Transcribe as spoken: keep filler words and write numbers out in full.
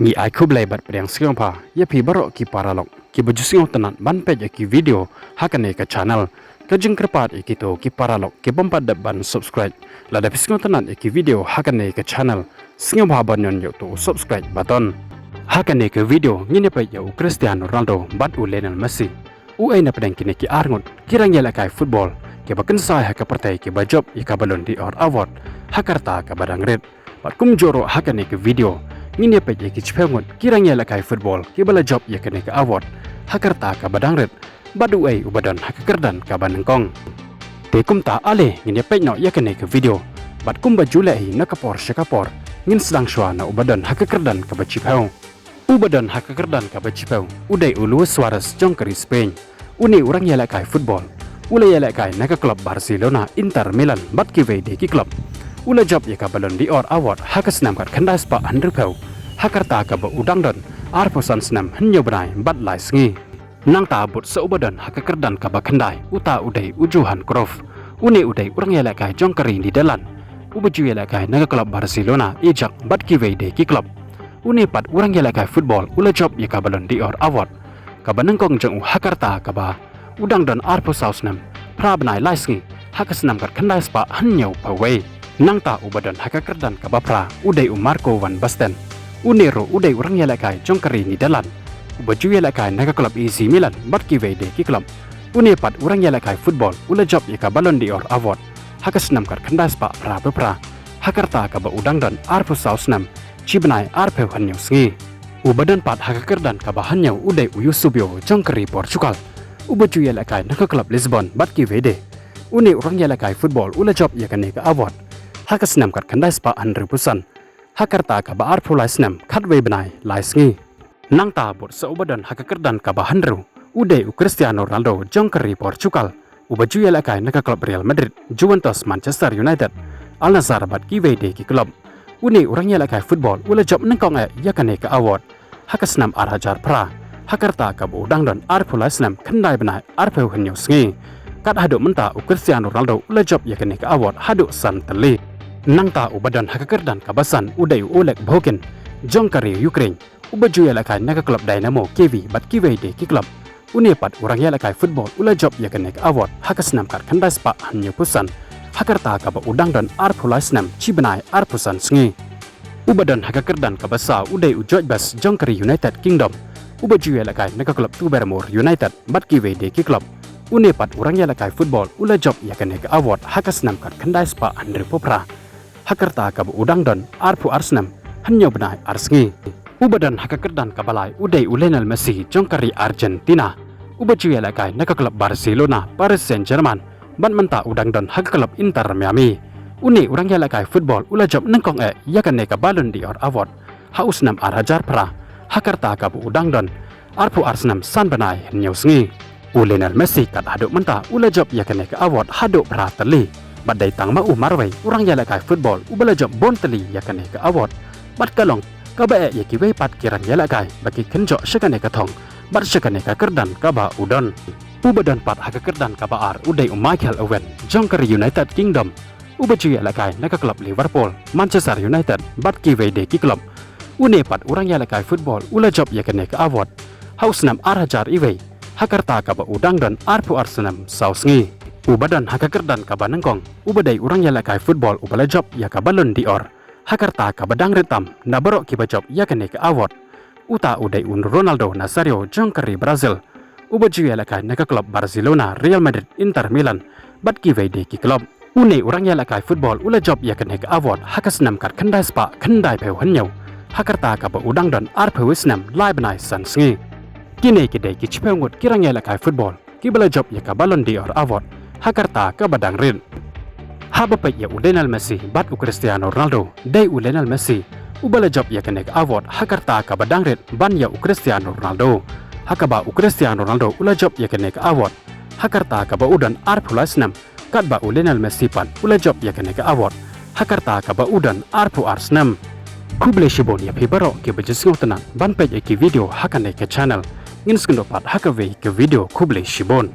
Ngi ai khublei bad pdiang sngewbha ïa phi baroh ki paralok kiba ju sngewtynnat ban peit ïa ki video ha kane ka channel. Ka jingkyrpad ïa kito ki paralok ki bym pat dep ban subscribe, lada phi sngewtynnat ïa ki video ha kane ka channel, sngewbha ban ñion ïa uto u subscribe button. Ha kane ka video ngin ïa peit ïa u Cristiano Ronaldo bad u Lionel Messi, uei na pdeng kine ki arngut ki rangïalehkai football kiba kynsai ha ka pyrthei kiba jop ïa ka Ballon d'Or award ha ka rta kaba dang rit. Bad kumjuh ruh ha kane ka video ngin ïa peit ïa ki shiphew ngut ki rangïalehkai football kiba la jop ïa kane ka award ha ka rta kaba dang rit, bad uei uba don ha ka kyrdan kaba nyngkong. Te kumta ale ngin ïa peit noh ïa kane ka video. Bad kumba ju leh hi na ka por sha ka por, ngin sdang shuwa na uba don ha ka kyrdan kaba shiphew. Uba don ha ka kyrdan kaba shiphew u dei u Luis Suarez jong ka ri Spain. Une u rangïalehkai football u la ïalehkai na ka klub Barcelona, Inter Milan bad kiwei de ki klub. U la jop ïa ka Ballon d'Or award ha ka snem khatkhyndai spah hynriewphew ha ka rta kaba u dang don arphew san snem, hynñiew bnai bad lai sngi. Nangta bud sa uba don ha ka kyrdan kaba khyndai, uta u dei u Johan Cruyff. Une u dei u rangïalehkai jong ka ri Netherlands, uba ju ïalehkai na ka klub Barcelona, Ajax bad kiwei de ki klub. Une pat u rangïalehkai football u la jop ïa ka Ballon d'Or award kaba nyngkong jong u ha ka rta kaba u dang don arphew saw snem, phra bnai lai sngi ha ka snem khatkhyndai spah hynñiewphew wei. Nangta uba don ha ka kyrdan kaba phra u dei u Marco van Basten. Une ruh u dei u rangïalehkai jong ka ri Netherlands, uba ju ïalehkai na ka klub A C Milan bad kiwei de ki klub. Une pat u rangïalehkai football u la jop ïa ka Ballon d'Or award ha ka snem khatkhyndai spah phraphew phra ha ka rta kaba u dang don arphew saw snem, shi bnai arphew hynñiew sngi. Uba don pat ha ka kyrdan kaba hynñiew u dei u Eusebio jong ka ri Portugal, uba ju ïalehkai na ka klub Lisbon bad kiwei de. Une u rangïalehkai football u la jop ïa kane ka award ha ka snem khatkhyndai spah hynriewphew san ha ka rta kaba arphew lai snem, khatwei bnai lai sngi. Nangta bud sa uba don ha ka kyrdan kaba hynriew u dei u Cristiano Ronaldo jong ka ri Portugal, uba ju ïalehkai na ka klub Real Madrid, Juventus, Manchester United, Al Nassr bad kiwei de ki klub. Une u rangïalehkai football u la jop nyngkong eh ïa kane ka award ha ka snem ar hajar phra ha ka rta kaba u dang don arphew lai snem, khyndai bnai arphew hynñiew sngi. Kat haduh mynta u Cristiano Ronaldo u la jop ïa kane ka award haduh san tylli. Nangta uba don ha ka kyrdan kaba san u dei u Oleg Bogin jong ka ri Ukraine, uba ju ïalehkai na ka klub Dynamo Kyiv bad kiwei de ki klub. Une pat u rangïalehkai football u la jop ïa kane ka award ha ka snem khatkhyndai spah hynñiewphew san ha ka rta kaba u dang don arphew lai snem, shi bnai arphew san sngi. Uba don ha ka kyrdan kaba saw u dei u George Best jong ka ri United Kingdom, uba ju ïalehkai na ka klub Tobermory United bad kiwei de ki klub. Une pat u rangïalehkai football u la jop ïa kane ka award ha ka snem khatkhyndai spah hynriewphew phra ha ka rta kaba u dang don arphew ar snem, hynñiew bnai ar sngi. Uba don ha ka kyrdan kaba lai u dei u Lionel Messi jong ka ri Argentina, uba ju ïalehkai na ka klub Barcelona, Paris Saint-Germain bad mynta u dang don ha ka klub Inter Miami. Une u rangïalehkai football u la jop nyngkong eh ïa kane ka Ballon d'Or award ha u snem ar hajar phra ha ka rta kaba u dang don arphew ar snem, san bnai hynñiew sngi. U Lionel Messi kat haduh mynta u la jop ïa kane ka award haduh phra tylli, bad dei tang ma u marwei u rangïalehkai football uba la jop bun tylli ïa kane ka award. Bad ka long kaba eh ïa kiwei pat ki rangïalehkai ba ki kynjoh sha kane ka thong bad sha kane ka kyrdan kaba u don. Uba don pat ha ka kyrdan kaba ar u dei u Michael Owen jong ka ri United Kingdom, uba ju ïalehkai na ka klub Liverpool, Manchester United bad kiwei de ki klub. Une pat u rangïalehkai football u la jop ïa kane ka award ha u snem ar hajar iwei ha ka rta kaba u dang don arphew ar snem, saw sngi. Uba don ha ka kyrdan kaba nyngkong uba dei u rangïalehkai football uba la jop ïa ka Ballon d'Or ha ka rta kaba dang rit tam na baroh kiba jop ïa kane ka award, uta u dei u Ronaldo Nazario jong ka ri Brazil, uba ju ïalehkai na ka klub Barcelona, Real Madrid, Inter Milan bad kiwei de ki klub. Une u rangïalehkai football u la jop ïa kane ka award ha ka snem khatkhyndai spah khyndaiphew hynñiew ha ka rta kaba u dang don arphew wei snem, lai bnai san sngi. Kine ki dei ki shiphew ngut ki rangïalehkai football kiba la jop ïa ka Ballon d'Or award ha ka rta kaba dang rit. Haba peit ïa u Lionel Messi bad u Cristiano Ronaldo, dei u Lionel Messi uba la jop ïa kane ka award ha ka rta kaba dang rit ban ïa u Cristiano Ronaldo, ha kaba u Cristiano Ronaldo u la jop ïa kane ka award ha ka rta kaba u don arphew lai snem, katba u Lionel Messi pat u la jop ïa kane ka award ha ka rta kaba u don arphew ar snem. Khublei shibun ïa phi baroh kiba ju sngewtynnat ban peit ïa ki video ha kane ka channel. Ngin sa ïakynduh pat ha kawei ka video, khublei shibun.